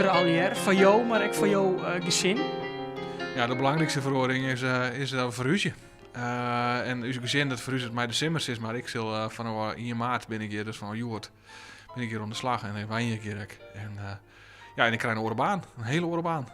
der allegear foar jo, mar ek foar jo gesin? Ja, de belangrykste feroaring is, is dat we ferhúzje. En ús gesin dat ferhúzet mei de simmer, sis mar. Ik sil fanôf ien maart bin ik hjir, dus fanôf hjoed bin ik hjir oan de slach en wenje ik hjir ek. En ja, en ik krij in oare baan, in hiele oare baan.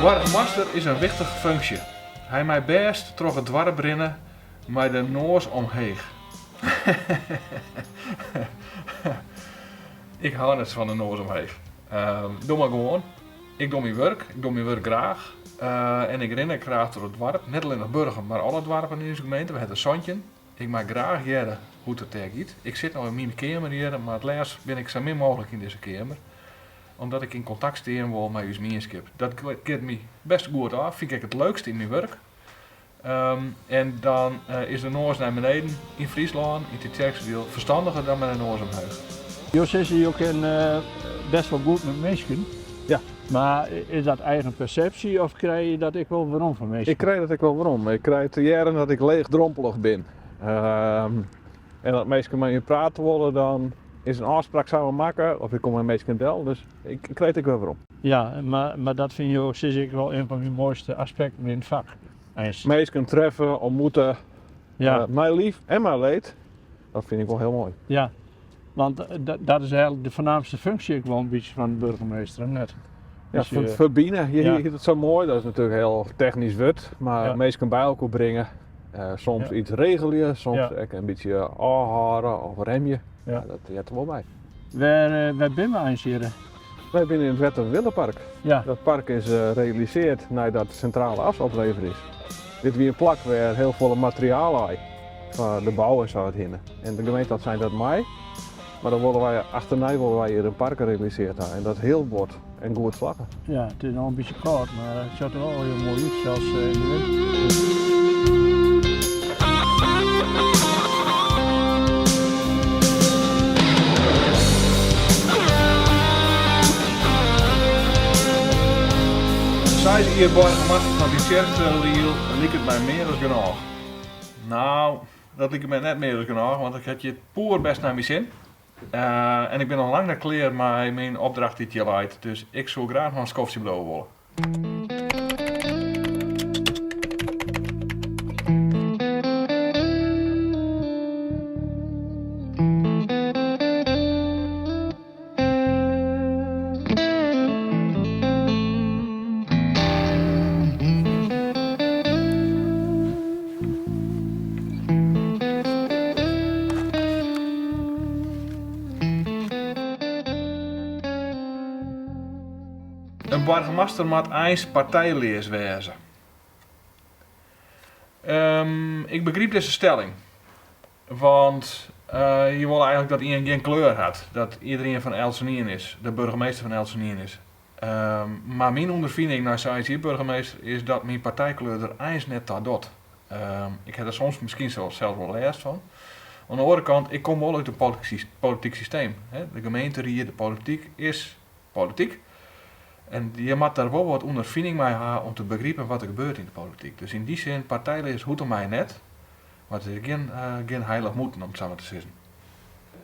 Boargemaster is in wichtige funksje. Hy mei bêst troch it doarp rinne mei de noas omheech. Ik hou net fan de noas omheech. Doch mar gewoan. Ik doch myn wurk, ik doch myn wurk graach. En ik rin ek graach troch it doarp. Net allinnich Burgum, mar alle doarpen yn ús gemeente. We ha der 17. Ik mei graach hearre hoe't it dêr giet. Ik sit no yn myn keamer hjir, mar it leafst bin ik sa min mooglik yn dizze keamer. Omdat ik yn kontakt stean wol mei ús mienskip. Dat giet my best goed ôf, fyn ik ek it leukste yn myn wurk. En dan is de noas nei beneden yn Fryslân, yn Tytsjerksteradiel, ferstandiger dan mei de noas omheech. Jo sizze jo kinne best wol goed mei minsken. Ja. Mar is dat eigen persepsje of krije je dat ek wol werom fan minsken? Ik krij dat ek wol werom. Ik krij te hearren dat ik leechdrompelich bin. En as minsken mei my prate wolle, dan is in ôfspraak samen makke of ik kom by minsken del. Dus ik krij it ek wer werom. Ja, mar dat fine jo sis ik wol ien fan myn moaiste aspekten yn it fak. Eins. Minsken treffe, ontmoeten, Ja. mei lief en mei leed, dat fyn ik wol hiel moai. Ja, want dat is eigenlik de foarnaamste funksje ek wol in bytsje fan de burgemeester, net? Ja, Dus je- ferbine, je Ja. hiet it sa moai, dat is natuerlik in hiel technysk wurd, mar Ja. minsken by elkoar bringe, soms Ja. iets regelje, soms Ja. ek in bytsje ôfhâlde of remje, Ja. Ja, dat heart der wol by. Wêr, wêr binne we eins hjir? Wy binne yn it Wetterwillepark. Ja. Dat park is realisearre neidat de sintrale as oplevere is. Dit wie in plak wêr hiel folle materiaal lei foar de bou en sa wat hinne. En de gemeente hat sein dat mei, mar dan wolle wy achternei wolle wy hjir in park realisearre ha en dat is hiel bot en goed slagge. Ja, it is noch in bytsje kâld, mar it sjocht der wol hiel moai út, sels yn de winter. Seis jier boargemaster fan Tytsjerksteradiel liket my mear as genôch. Nou, dat liket my net mear as genôch, want ik ha it hjir poerbêst nei myn sin. En ik bin noch lang net klear mei myn opdracht dy't hjir leit, dus ik soe graach noch in skoftsje bliuwe wolle. In boargemaster moat eins partijleas wêze. Ik begryp dizze stelling, want je wolle eigenlik dat ien gjin kleur hat, dat iederien fan eltsenien is, de burgemeester fan eltsenien is. Mar myn ûnderfining nei seis jier burgemeester is dat myn partijkleur der eins net ta docht. Ik ha der soms miskien sels wol lêst fan. Oan de oare kant, ik kom wol út in polityk systeem. De gemeenteried, de polityk is polityk. En je moat der wol wat ûnderfining mei ha om te begripen wat der gebeurt yn de polityk. Dus yn dy sin, partijleas hoecht om my net, mar it is gjin heilich moeten om it sa mar te sizzen.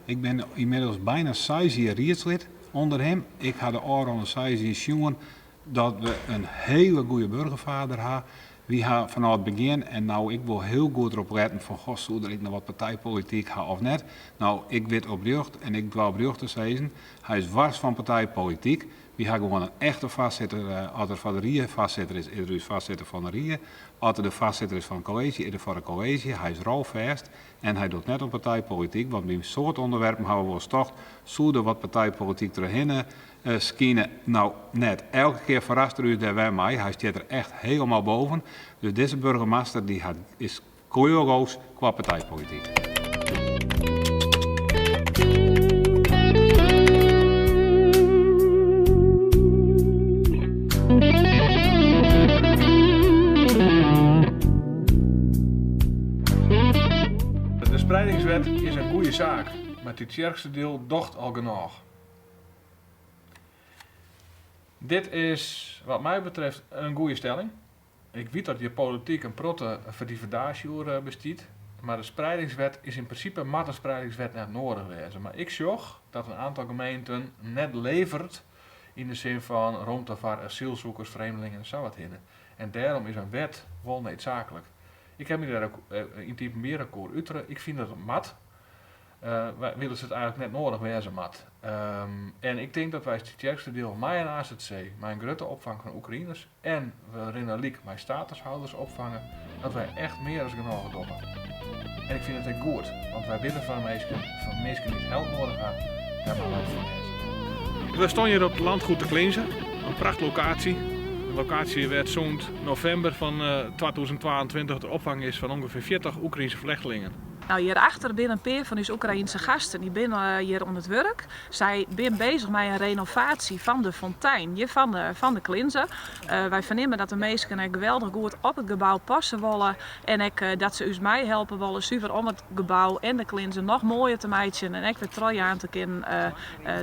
Ik bin ynmiddels byna seis jier riedslid ûnder him. Ik ha de ôfrûne seis jier sjoen dat we in hiele goede burgervader ha. Wy ha fanôf it begjin en no ek wol hiel goed derop letten fan goh, soe der ek noch wat partijpolityk ha of net. No, ik wit oprjocht en ik doar oprjocht te sizzen, hy is wars fan partijpolityk. Wy ha gewoan in echte foarsitter. As er foar de rie foarsitter is, is er ús foarsitter fan de rie. As er de foarsitter is fan it kolleezje, is er foar it kolleezje. Hy is rolfêst en hy docht net oan partijpolityk, want by in soad ûnderwerpen hawwe we wolris tocht, soe der wat partijpolityk trochhinne skine? No, net. Elke kear ferrast er ús dêr wer mei. Hy stiet der echt helemaal boven. Dus dizze burgemaster dy hat, is kleurloos kwa partijpolityk. saak, mar Tytsjerksteradiel docht al genôch. Dit is wat my betreft in goede stelling. Ik wit dat hjir polityk in protte ferdivedaasje oer bestiet, mar de spreidingswet is yn prinsipe moat de spreidingswet net noadich wêze. Mar ik sjoch dat in aantal gemeenten net leveret yn de sin fan romte foar asylzoekers, vreemdelingen en sa wat hinne. En dêrom is in wet wol needsaaklik. Ik ha my dêr ek yn it iepenbier ek oer utere. Ik fyn dat it moat. Wylst it eigenlik net noadich wêze moat. En ik tink dat wy as Tytsjerksteradiel mei in azc, mei in grutte opfang fan Oekraïners en we rinne lyk mei statushouders opfange, dat wy echt mear as genôch dogge. En ik fyn it ek goed, want wy binne foar minsken, foar minsken dy't help noadich ha, dêr moatte wy foar wêze. We stean hjir op it Landgoed de Klinze, in prachtlokaasje. In lokaasje wêr't sûnt novimber fan 2022 de opfang is fan ûngefear 40 Oekraynske flechtlingen. No, hjirachter binne in pear fan ús Oekraïense gasten. Dy binne hjir oan it wurk. Sy binne bezich mei in renovaasje fan de fontein hjir fan de Klinze. Wy fernimme dat de minsken ek geweldich goed op it gebou passe wolle en ek dat se ús meihelpe wolle suver om it gebou en de Klinze noch moaier te meitsjen en ek wer trochjaan te kinnen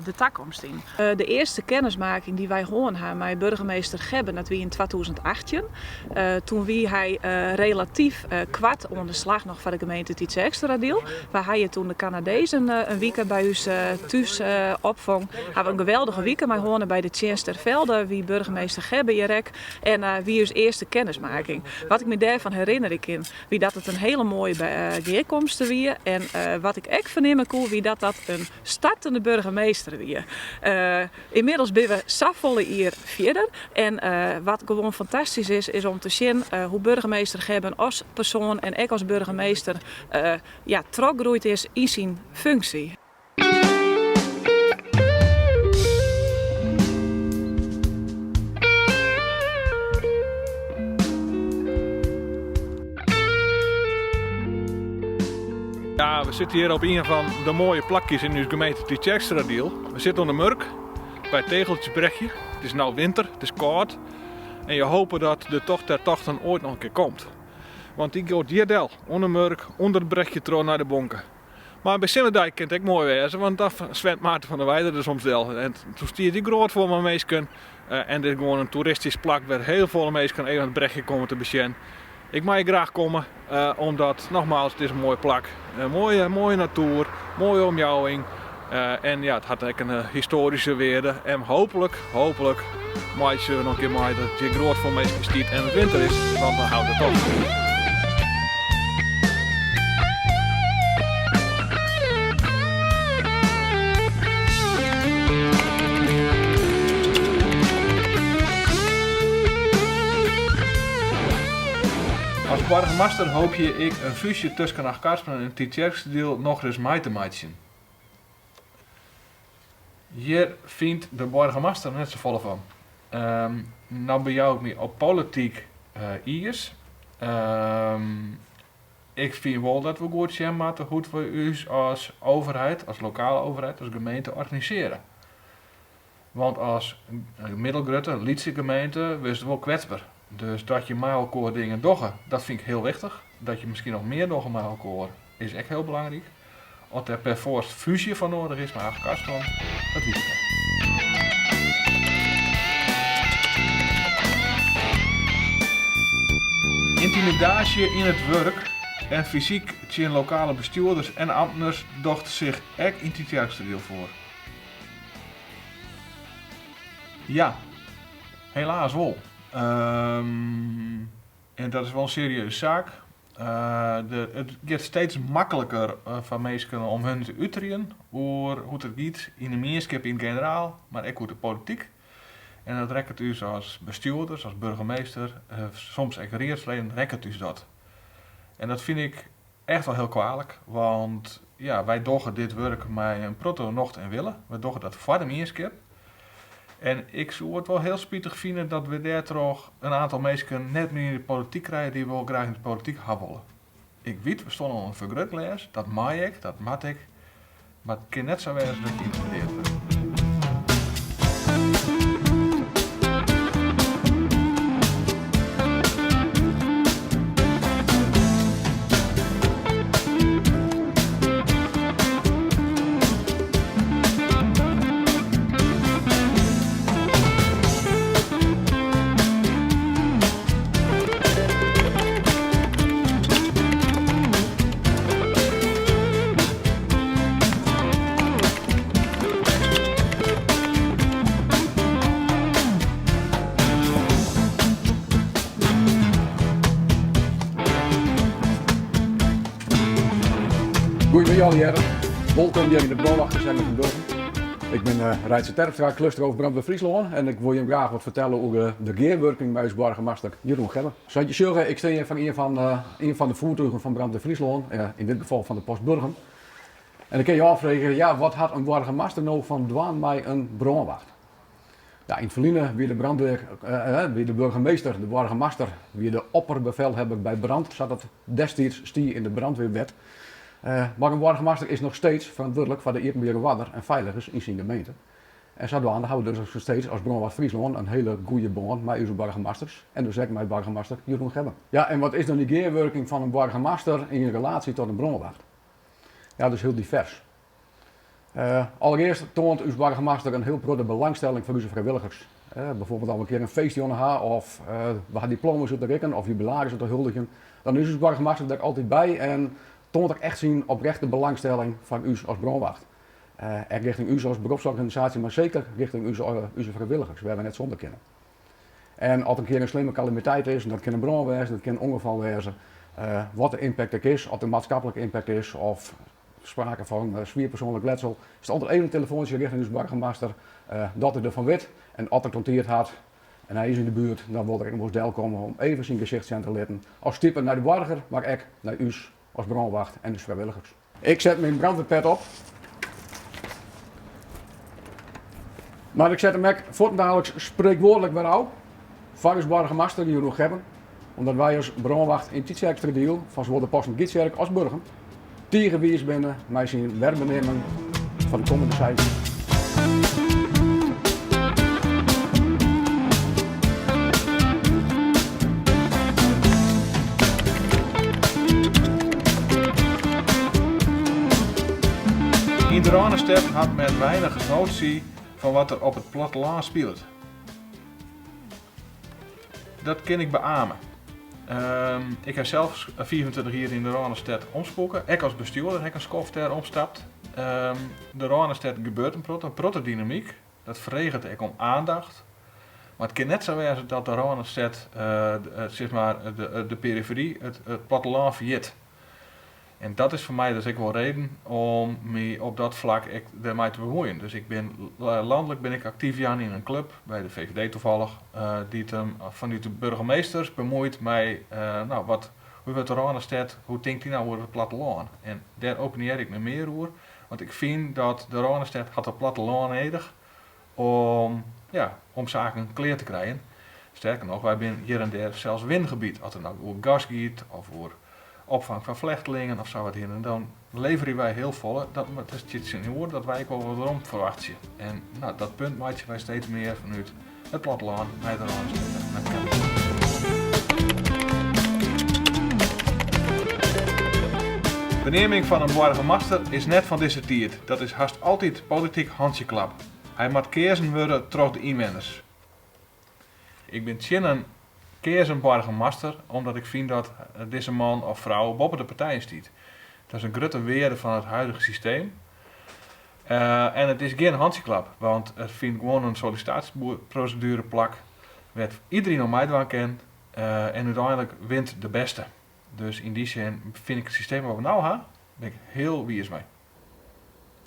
de takomst yn. De earste kennismaking dy't wy hân ha mei burgemeester Gebben, dat wie yn 2018. Toen wie hy relatyf koart oan de slach noch foar de gemeente Tytsjerksteradiel. Wy ha hjir toen de Kanadezen in wike by ús thús opfong. Ha we in geweldige wike mei hân en by de tsjinst ter velde wie burgemeester Gebben hjir ek en wie ús earste kennismaking. Wat ik my dêrfan herinnerje kin wie dat it in hiele moaie gearkomste wie en wat ik ek fernimme koe wie dat dat in startende burgemeester wie. Ynmiddels binne we safolle jier fierder en wat gewoan fantastysk is, is om te sjen hoe burgemeester Gebben as persoan en ek as burgemeester ja, trochgroeid is yn syn funksje. Ja, we sitte hjir op ien fan de moaie plakjes yn ús gemeente Tytsjerksteradiel. We sitte oan de Murk by it Tegeltjesbrechje. It is no winter, it is kâld en je hope dat de tocht der tochten oait noch in kear komt. Want dy giet hjir del, oan de Murk, ûnder it brechje troch nei de Bonke. Mar by simmerdei kin it ek moai wêze, want dan swimt Maarten van der Weijden der soms del. En toen stiet dy groat foar mei minsken. En it is gewoan in toeristysk plak wêr hiel folle minsken even it brechje komme te besjen. Ik mei graach komme, omdat, nogmaals, it is in moai plak. In moaie, moaie natoer, moaie omjouwing. En ja, it hat ek in histoaryske wearde. En hooplik, hooplik meitsje we noch in kear mei dat it hjir groat foar minsken stiet en it winter is, want dan houdt it op. As boargemaster hoopje ik in fúzje tusken Achtkarspelen en Tytsjerksteradiel nochris mei te meitsjen. Hjir fynt de boargemaster net safolle fan. No bejou ik my op polityk iis. Ik fyn wol dat we goed sjen moatte hoe't we ús as overheid, as lokale overheid, as gemeente organisearje. Want as middelgrutte, lytse gemeente wurdst wol kwetsber. Dus dat je mei elkoar dingen dogge, dat fyn ik hiel wichtich. Dat je miskien noch mear dogge mei elkoar is ek hiel belangryk. Oft der perfoarst fúzje foar noadich is mei Achtkarspelen, dat wit ik net. Yntimidaasje yn it wurk en fysyk tsjin lokale bestjoerders en amtners docht sich ek yn Tytsjerksteradiel foar. Ja, helaas wol. En dat is wol in serieuze saak. It giet steeds makliker foar minsken om hun te uterjen oer hoe't it giet yn de mienskip yn it generaal, mar ek oer de polityk. En dat rekket ús as bestjoerders, as burgemeester, soms ek riedsleden, rekket ús dat. En dat fyn ik echt wol hiel kwalik, want ja, wy dogge dit wurk mei in protte nocht en wille. Wy dogge dat foar de mienskip. En ik soe it wol hiel spitich fine dat we dêrtroch in oantal minsken net mear yn de polityk krije dy't we wol graach yn de polityk ha wolle. Ik wit, we stean ûnder in fergrutglês, dat mei ek, dat moat ek, mar it kin net sa wêze dat je yntimideard wurde. Goeiemiddei allegearre. Wolkom hjir yn de brânwachtkazerne fan Burgum. Ik bin Reitse Terpstra, klusterhoofd Brandweer Fryslân en ik wol jim graach wat fertelle oer de gearwurking mei ús boargemaster Jeroen Gebben. Sa't je sjogge, ik stean hjir foar ien fan de voertugen fan Brandweer Fryslân, yn dit gefal fan de Post Burgum. En dan kinne je ôffreegje, ja, wat hat in boargemaster no fan dwaan mei in brânwacht? Ja, yn it ferline wie de brandweer, wie de burgemeester, de boargemaster, wie de opperbevelhebber by brand, sa't dat destiids stie yn de brandweerwet. Mar in boargemaster is noch steeds ferantwurdlik foar de iepenbiere oarder en feiligens yn syn gemeente. En sadwaande hawwe we dus noch steeds as Brânwacht Fryslân in hiele goede bân mei ús boargemasters en dus ek mei boargemaster Jeroen Gebben. Ja, en wat is dan dy gearwurking fan in boargemaster yn relatie tot in brânwacht? Ja, dat is hiel divers. Allereerst toant ús boargemaster in hiel protte belangstelling foar ús frijwilligers. Bijvoorbeeld as we in kear in feestjûn ha of we ha diploma's út te rikken of jubilarissen te huldigjen, dan is ús boargemaster der altyd by en toant er echt syn oprechte belangstelling foar ús as brânwacht. Ek richting ús as beropsorganisaasje, mar seker richting ús frijwilligers, wêr't we net sûnder kinne. En as in kear in slimme kalamiteit is, en dat kin in brân wêze, dat kin in ûngefal wêze, wat de impact ek is, oft der maatskiplike impact is of sprake fan swier persoanlik letsel, is it altyd even in telefoantsje richting ús boargemaster dat er derfan wit. En as er dan tiid hat en hy is yn de buert, dan wol er ek noch wolris delkomme om even syn gesicht sjen te litten as stipe nei de boarger, mar ek nei ús as brânwacht en ús frijwilligers. Ik set myn brandweerpet op. Mar ik set him ek fuortendaliks spreekwoordlik wer ôf foar ús boargemaster Jeroen Gebben, omdat wy as brânwacht yn Tytsjerksteradiel fan sawol de posten Gytsjerk as Burgum tige wiis binne mei syn werbeneaming foar de kommende 6 jier. Yn de Rânestêd hat men weinich notie fan wat der op it plattelân spilet. Dat kin ik beame. Ik ha sels 25 jier yn de Rânestêd omspoeke. Ek as bestjoerder ha ik in skoft dêr omstapt. De Rânestêd gebeurt in protte, in protte dynamyk. Dat freget ek om aandacht. Mar it kin net sa wêze dat de Rânestêd, sis mar, de perifery, it plattelân ferjit. En dat is foar my dus ek wol reden om my op dat flak ek dermei te bemuoien. Dus ik bin lanlik bin ik aktyf jaan yn in klup, by de VVD toevallig, dy't him fanút de burgemeesters bemuoit mei, no, wat, hoe wurdt de Rânestêd, hoe tinkt dy no oer it plattelân? En dêr opiniearje ik my mear oer, want ik fyn dat de Rânestêd hat it plattelân nedich om, ja, om saken klear te krijen. Sterker noch, wy binne hjir en dêr sels wingebiet, as it no oer gas giet of oer opfang fan flechtlingen of sa wat hinne, dan leverje wy hiel folle. Dat stiet tsjinoer dat wy ek wol wat werom ferwachtsje. En no, dat punt meitsje wy steeds mear fanút it plattelân nei de Rânestêd, nei it kapitel. Beneaming fan in boargemaster is net fan dizze tiid. Dat is hast altyd polityk hantsjeklap. Hy moat keazen wurde troch de ynwenners. Ik bin tsjin in keazen boargemaster omdat ik fyn dat dizze man of frou boppe de partijen stiet. Dat is in grutte wearde fan it huidige systeem. En it is gjin hantsjeklap, want der fynt gewoan in sollisitaasjeproseduere plak wêr't iderien oan meidwaan kin en úteinlik wint de bêste. Dus yn dy sin fyn ik it systeem wat we no ha, bin ik hiel wiis mei.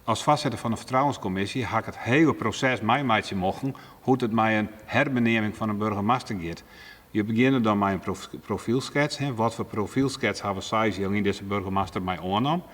As foarsitter fan de fertrouwenskommisje ha ik it hiele proses meimeitsje mochten hoe't it mei in herbeneaming fan in burgemaster giet. Je begjinne dan mei in profylskets. Wat foar profylskets hawwe seis jier lyn dizze burgemaster mei oannommen?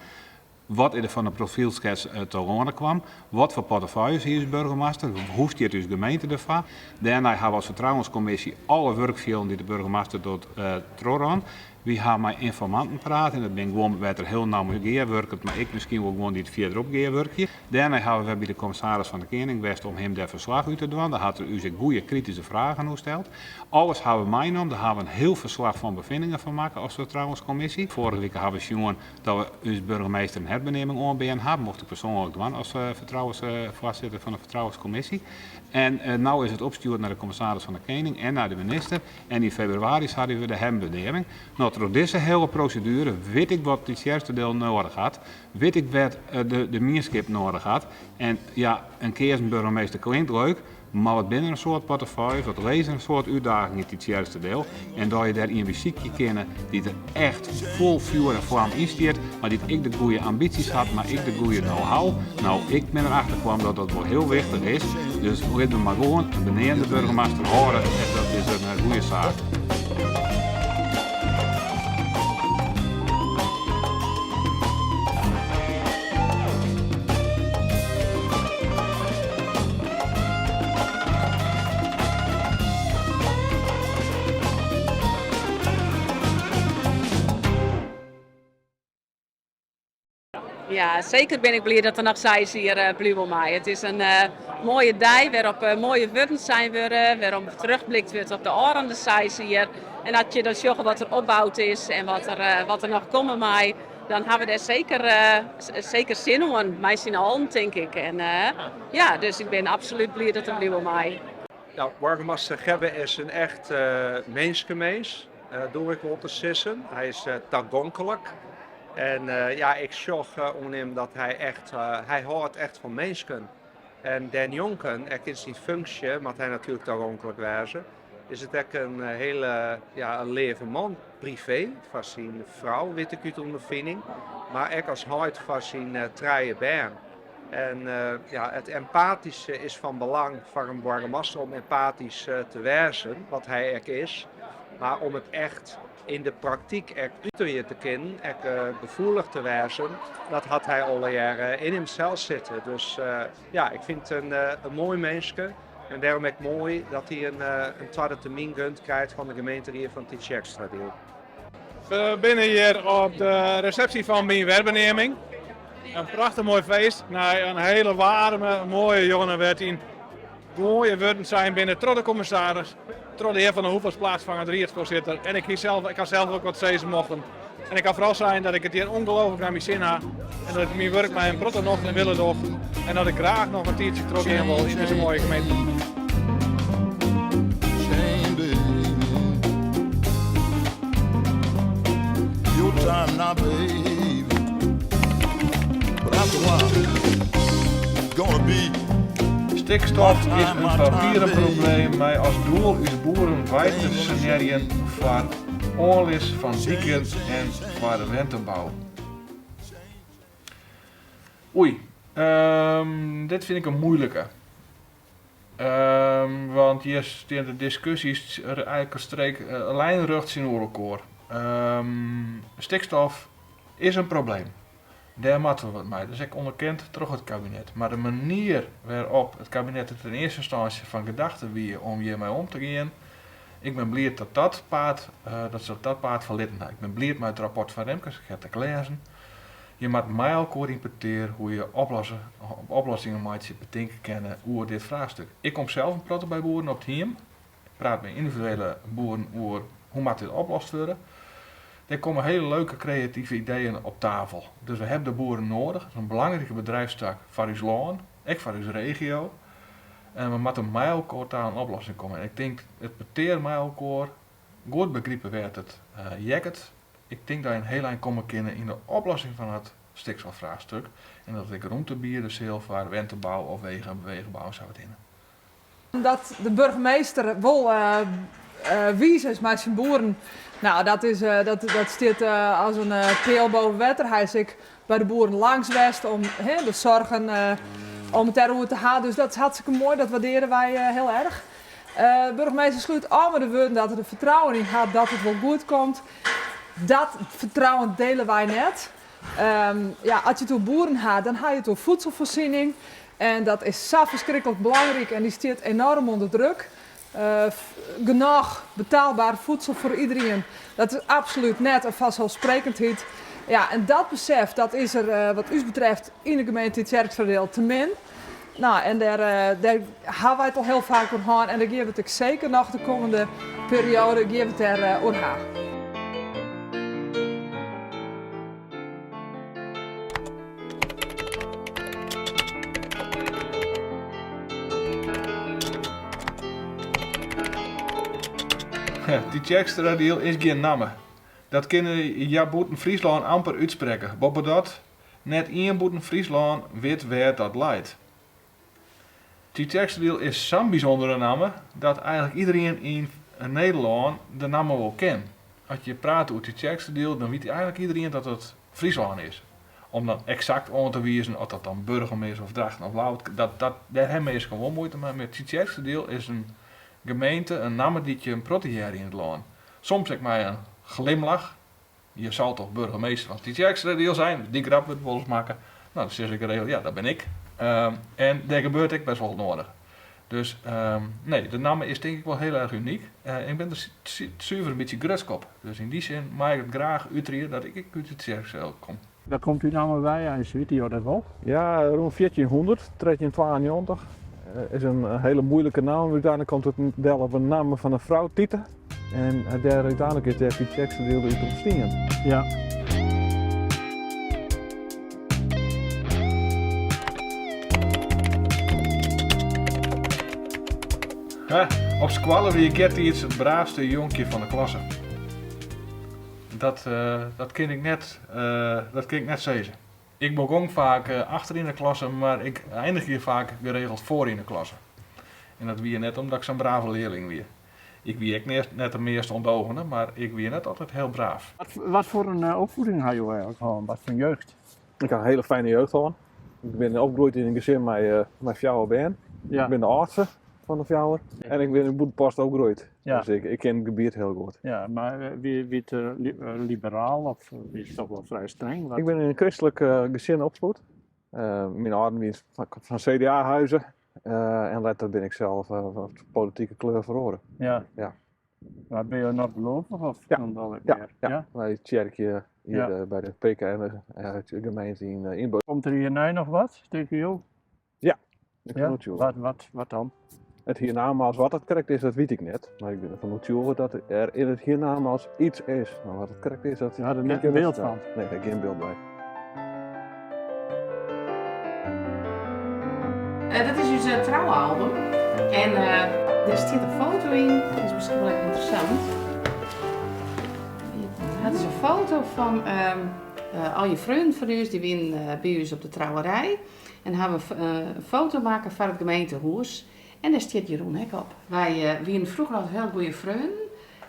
Wat is der fan de profylskets telâne kwam? Wat foar portefeuilles hie ús burgemaster? Hoe stiet ús gemeente derfoar? Dêrnei hawwe we as fertrouwenskommisje alle wurkfjilden dy't de burgemaster docht trochran. Wy ha mei ynformanten praat en dat binne guon wêr't er hiel nau mei gearwurket, mar ek miskien wol guon dy't fierderop gearwurkje. Dêrnei hawwe wy by de kommissaris fan de Kening west om him dêr ferslach út te dwaan. Dêr hat er ús ek goede krityske fragen oer steld. Alles hawwe we meinommen, dêr hawwe we in hiel ferslach fan befiningen fan makke as fertrouwenskommisje. Foarige wike hawwe we sjoen dat we ús burgemeester in herbeneaming oanbean hawwe, mocht ik persoanlik dwaan as foarsitter fan de fertrouwenskommisje. En no is it opstjoerd nei de kommissaris fan de Kening en nei de minister. En yn febrewaris ha we de herbeneaming. No, troch dizze hiele proseduere wit ik wat Tytsjerksteradiel noadich hat, wit ik wêr't de mienskip noadich hat. En ja, in keazen burgemeester klinkt leuk, Mar wat binne der in soad portefeuilles, wat lizze der in soad útdagingen yn Tytsjerksteradiel en dat je dêr ien besykje kinne dy't der echt fol fjoer en flam yn stiet, mar dy't ek de goede ambysjes hat, mar ek de goede know-how. No, ik bin der achter kwam dat dat wol hiel wichtich is, dus litte we mar gewoan in beneamde burgemaster hâlde en dat is in goede saak. Ja, seker bin ik bliid dat er noch seis jier eh, bliuwe mei. It is in eh, moaie dei wêrop eh, moaie wurden sein wurde, wêrom terugblikt wurdt op de ôfrûne seis jier. En as je dan sjogge wat der opboud is en wat der, wat der noch komme mei, dan hawwe we dêr seker, seker sin oan, mei syn allen tink ik. En ja, dus ik bin absolút bliid dat er bliuwe mei. Nou, boargemaster Gebben is in echt uh, minskemins, uh, doar ik wol te sizzen. Hy is uh, tagonklik. En ja, ik sjoch oan him dat hy echt, hy hâldt echt fan minsken. En dêrnjonken, ek yn syn funksje, moat hy natuerlik tagonklik wêze, is it ek in hiele ja, in leave man, privee, foar syn frou, wit ik út ûnderfining, mar ek as heit foar syn trije bern. En ja, it empatyske is fan belang foar in boargemaster om empatysk te wêzen, wat hy ek is, mar om it echt yn de praktyk ek uterje te kinnen, ek gefoelich te wêzen, dat hat hy allegearre yn himsels sitten. Dus ja, ik fyn it in moai minske en dêrom ek moai dat hy in twadde termyn gund krijt fan de gemeenterie fan Tytsjerksteradiel. We binne hjir op de resepsje fan myn werbeneaming. In prachtich moai feest nei in hiele waarme, moaie jûn wêr't yn moaie wurden sein binne troch de kommissaris, troch de hear Van der Hoef as plaatsfangend riedsfoarsitter en ik hie sels, ik ha sels ek wat sizze mochten. En ik ha foaral sein dat ik it hjir ongelooflik nei myn sin ha en dat ik myn wurk mei in protte nocht en wille doch en dat ik graach noch in tiidsje trochgean wol yn dizze moaie gemeente. Your time now, baby. But after a while, it's gonna be Stikstof is in papieren probleem mei as doel ús boeren wei te sanearjen foar oanlis fan diken en foar de wentebou. Oei, dit fyn ik in moeilike. Want hjir stean de diskusjes eigenlik in streek lijnrjocht tsjinoer elkoar. Stikstof is in probleem. Dêr moatte we wat mei. Dat is ek ûnderkend troch it kabinet. Mar de manier wêrop it kabinet it yn earste ynstânsje fan gedachte wie om hjirmei om te gean, ik bin bliid dat dat paad, dat se dat paad ferlitten ha. Ik bin bliid mei it rapport fan Remkes, ik ha it ek lêzen. Je moatte mei elkoar yn petear hoe je oplosse, oplossingen meitsje, betinke kinne oer dit fraachstuk. Ik kom sels in protte by boeren op it hiem. Ik praat mei yndividuele boeren oer hoe moat dit oplost wurde. Dêr komme hiele leuke kreative ideeën op tafel. Dus we hawwe de boeren noadich. Dat is in belangrike bedrijfstak foar ús lân, ek foar ús regio. En we moatte mei elkoar ta in oplossing komme. En ik tink it petear mei elkoar, goed begripe wêr't it heakket. Ik tink dat je in hiel ein komme kinne yn de oplossing fan it stikstoffraachstuk. En dat it ek rûmte biede sil foar wentebou of wegen, wegebou en sa wat hinne. Dat de burgemeester wol wiis is mei syn boeren, nou dat, is, dat, dat stiet as in peal boven wetter. Hy is ek by de boeren langs west om de zorgen om it dêroer te ha. Dus dat is hartstikke moai, dat waardearje wy hiel erch. De burgemeester slút ôf mei de wurden dat er der fertrouwen yn hat dat it wol goed komt. Dat fertrouwen dele wy net. Ja, as je it oer boeren ha, dan ha je it oer voedselvoorziening. En dat is sa ferskriklik belangryk en dy stiet enoarm ûnder druk. Genôch betaalbaar voedsel foar iederien, dat is absolút net in fanselfsprekendheid. Ja, en dat besef, dat is der wat ús betreft yn de gemeente Tytsjerksteradiel te min. Nou, en dêr, dêr ha wy it al hiel faak oer hân en dêr gean we it ek seker noch de kommende perioade gean we it dêr oer ha. Tytsjerksteradiel is gjin namme. Dat kinne hja bûten Fryslân amper útsprekke. Boppedat, net ien bûten Fryslân wit wêr't dat leit. Tytsjerksteradiel is sa'n bysûndere namme dat eigentlik iderien yn Nederlân de namme wol ken. As je prate oer Tytsjerksteradiel, dan wit eigentlik iderien dat it Fryslân is. Om dan eksakt oan te wizen oft dat dan Burgum is of Drachten of Ljouwert, dat, dat, dêr ha minsken wol muoite mei. Mar Tytsjerksteradiel is in gemeente, in namme dy't je in protte hearre yn it lân. Soms ek mei in glimlach. Je zal toch burgemeester van Tytsjerksteradiel zijn? Dy grap wurdt wolris makke. No, dan sis ik geregeld, ja, dat bin ik. En dêr gebeurt ek best wol it nedige. Dus nee, de namme is tink ik wol hiel erch unyk. Ik bin der suver in bytsje grutsk op. Dus yn dy sin mei ik it graach uterje dat ik ek út Tytsjerksteradiel kom. Wêr komt dy namme wei eins, witte jo dat wol? Ja, rûn 1400, 1392, is in hele moeilike namme. Uteinlik komt it del op in namme fan in frou, Tite. En dêr úteinlik is dêr Tytsjerksteradiel út ûntstien. Ja. Ha, op skoalle wie ik eartiids it braafste jonkje fan de klasse. Dat, dat kin ik net, dat kin ik net sizze. Ik begong faak achter yn de klasse, mar ik einigje faak geregeld foar yn de klasse. En dat wie net omdat ik sa'n brave learling wie. Ik wie ek net de meast ûndogende, mar ik wie net altyd hiel braaf. Wat foar in opfieding ha jo eigentlik hân? Wat foar jeugd? Ik ha in hiele fijne jeugd hân. Ik bin opgroeid yn in gesin mei fjouwer bern. Ja. Ik bin de âldste fan de fjouwer. En ik bin yn Bûtenpost opgroeid. Ja. Dus ik ken it gebiet hiel goed. Ja, mar wie it liberaal of wie it toch wol frij streng? Wat? Ik bin yn in kristlik gesin opfoed. Myn âlden wiene fan CDA-huizen. En letter bin ik sels wat politike kleur feroare. Ja. Ja. Maar binne jo noch gelovich of Ja. dan wel Ja, mear? ja. Wy tsjerkje hjir Ja. by de PKN, de gemeente yn Burgum. Komt der hjirnei noch wat, tinke jo? Ja, ik Ja? bin oertsjûge. Wat dan? It hiernamaals, wat dat krekt is, dat wit ik net. Mar ik bin derfan oertsjûge dat der yn it hiernamaals iets is. Mar wat it krekt is, dat Je ha der kin net ik jo in byld fertelle. fan? Nee, dêr gjin byld by. Dat is ús troualbum en dêr stiet in foto yn, dat is miskien wol even ynteressant. Dat is in foto fan al je freonen fan ús, dy wienen by ús op de trouwerij en hawwe in foto makke foar it gemeentehûs en dêr stiet Jeroen ek op. Wy wienen froeger altyd hiel goede freonen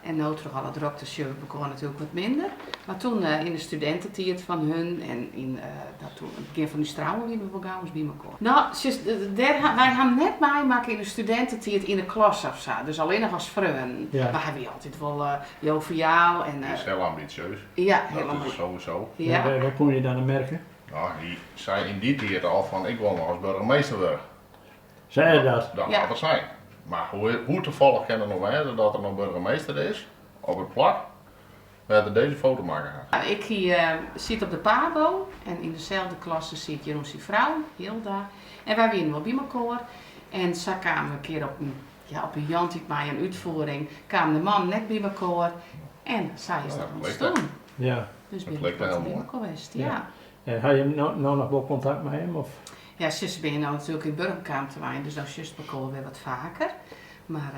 En no troch alle drokte sjogge we mekoar natuerlik wat minder. Mar toen yn de studintetiid fan hun en yn dat toen it begjin fan ús trouwen wiene we wol gauris by mekoar. No, sjochst, dêr ha, wy ha net meimakke yn de studintetiid yn de klasse of sa, dus allinnich as freonen. Ja. Mar hy wie altyd wol joviaal en. Hy is hiel ambisjeus. Ja, hiel Dat is ambisjeus. sowieso. Ja. Wêr koene je dan oan merke? No, hy sei yn dy tiid al fan ik wol noch as burgemeester wurde. Sei er dat? Dat Ja. hat er sein. Mar hoe tafallich kin it no wêze dat er no burgemeester is op it plak wêr't er dizze foto makke hat? Ik hie, siet op de Pabo en yn deselde klasse siet Jeroen syn frou, Hilda. En wy wienen wol by mekoar. En sa kamen we in kear op in, ja, op in jûntiid mei in útfiering, kamen de mannen ek by mekoar. En sa is dat ûntstien. Ja. Dus Dat binne we klikte hiel by moai. mekoar west, ja. En ha je no noch wol kontakt mei him? Of? Ja, se binne no natuerlik yn Burgum kaam te wenjen, dus dan sjochst mekoar wer wat faker. Mar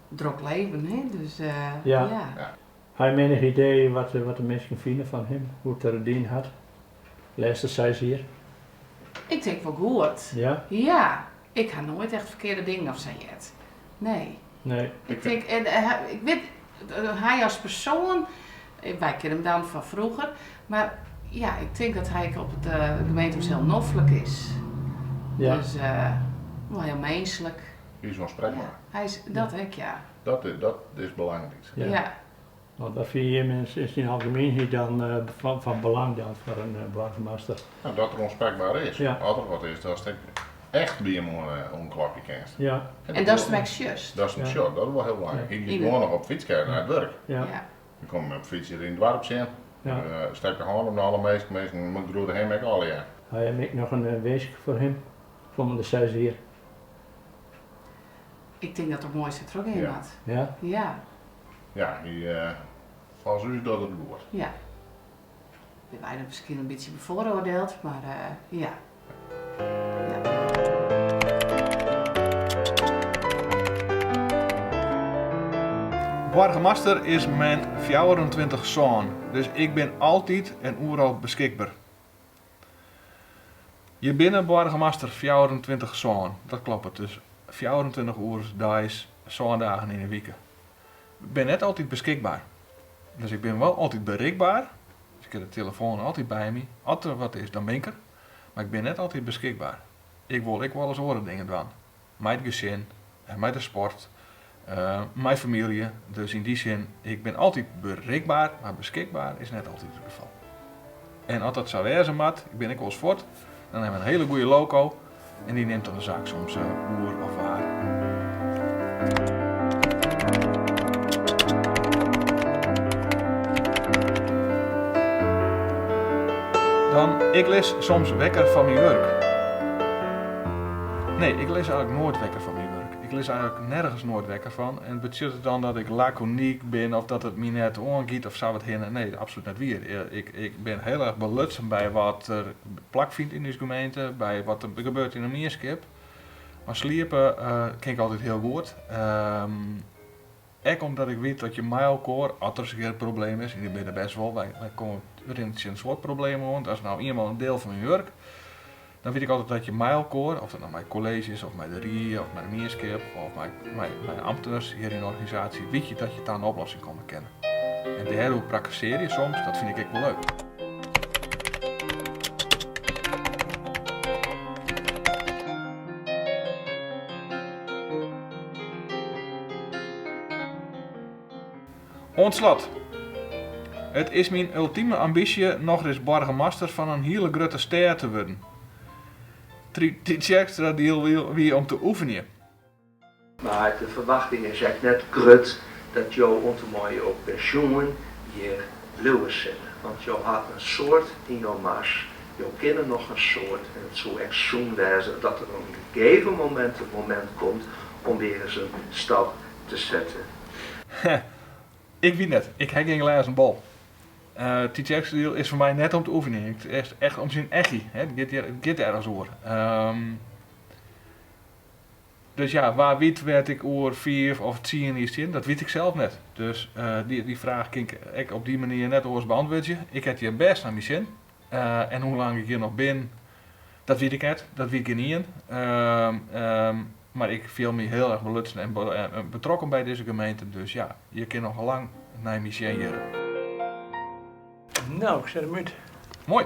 drok leven, hè, dus Ja. ja. Ha je menich idee wat de minsken fine fan him, hoe't er it dien hat? Lêste seis jier? Ik tink wol goed. Ja? Ja, ik ha noait echt ferkearde dingen of sa heard. Nee. Nee. Ik tink, en ik wit, hy as persoan, wy kenne him dan fan froeger, mar ja, ik tink dat hy ek op it gemeentehûs hiel noflik is. Ja. Dus wol hiel minsklik. Hy is oansprekber. Ja, hy is, dat ek, ja. Dat is, dat is belangryk. Ja. Ja. Want wat fine jim yn syn algemienheid dan fan belang dan foar in boargemaster? No, dat er oansprekber is. Ja. As der wat is, datst ek echt by him oanklopje kinst. Ja. En datst him ek sjochst. Datst him Ja. sjochst, dat is wol hiel belangryk. Ja. Hy giet gewoan noch op fytske nei it wurk. Ja. Ja. Dan kom ik op fyts hjir yn it doarp tsjin. Ja. Stek de hân om alle minsken, minsken groete him ek allegear. Ha jim ek noch in winsk foar him, kommende seis jier? Ik tink dat er moai sa trochgean Ja. moat. Ja? Ja. Ja, hy, folgens ús docht it goed. Ja. Binne wy dan miskien in bytsje bevooroordeeld, mar ja. Ja. Boargemaster is men 24 sân, dus ik bin altyd en oeral beskikber. Je binne boargemaster 24 sân, dat kloppet, dus 24 oere deis, sân dagen yn 'e wike. Ik bin net altyd beskikber. Dus ik bin wol altyd berikber. Dus ik ha de telefoan altyd by my. As der wat is, dan bin ik der. Mar ik bin net altyd beskikber. Ik wol ek wolris oare dingen dwaan. Mei it gesin, mei de sport, mei famylje. Dus yn dy sin, ik bin altyd berikber, mar beskikber is net altyd it gefal. En as dat sa wêze moat, ik bin ek wolris fuort, dan ha we in hiele goede loko en dy nimt dan de saak soms oer of waar. Dan, ik lis soms wekker fan myn wurk. Nee, ik lis eigenlik noait wekker fan myn wurk. Ik lis eigenlik nergens noait wekker fan. En betsjut it dan dat ik lakonyk bin of dat it my net oangiet of sa wat hinne? Nee, absolút net wier. Ik, ik bin hiel erch belutsen by wat der plakfynt yn ús gemeente, by wat der gebeurt yn de mienskip. Mar sliepe kin ik altyd hiel goed. Ek omdat ik wit dat je mei elkoar, as der ris in kear in probleem is, en dy binne der bêst wol, wy komme, we rinne tsjin in soad problemen oan, dat is no ienmaal in diel fan myn wurk, dan wit ik altyd dat je mei elkoar, oft dat no mei it kolleezje is, of mei de rie, of mei de mienskip, of mei, mei, mei amtners hjir yn de organisaasje, wit je dat je ta in oplossing komme kinne. En dêroer prakkesearje soms, dat fyn ik ek wol leuk. Oant slot. It is myn ultime ambysje nochris boargemaster fan in hiele grutte stêd te wurden. Tytsjerksteradiel wie om te oefenjen. Mar de ferwachting is ek net grut dat jo oant en mei jo pensjoen hjir bliuwe sille. Want jo ha in soad yn jo mars, jo kinne noch in soad en it soe ek sûn wêze dat der op in gegeven momint in momint komt om wer ris in stap te setten. Ik wit net, ik ha gjin glêzen bol. Tytsjerksteradiel is foar my net om te oefenjen, it is echt om syn echie, it giet ergens oer. Dus ja, wa wit wêr't ik oer fiif of tsien jier stean, dat wit ik sels net. Dus dy fraach kin ik ek op dy manier net oars beantwurdzje. Ik ha it hjir bêst nei myn sin. En hoe lang ik hjir noch bin, dat wit ik net. Dat wit gjinien. Mar ik fiel my hiel erch belutsen en betrokken by dizze gemeente. Dus ja, je kinne noch lang nei my sjen hjir. No, ik set him út. Moai.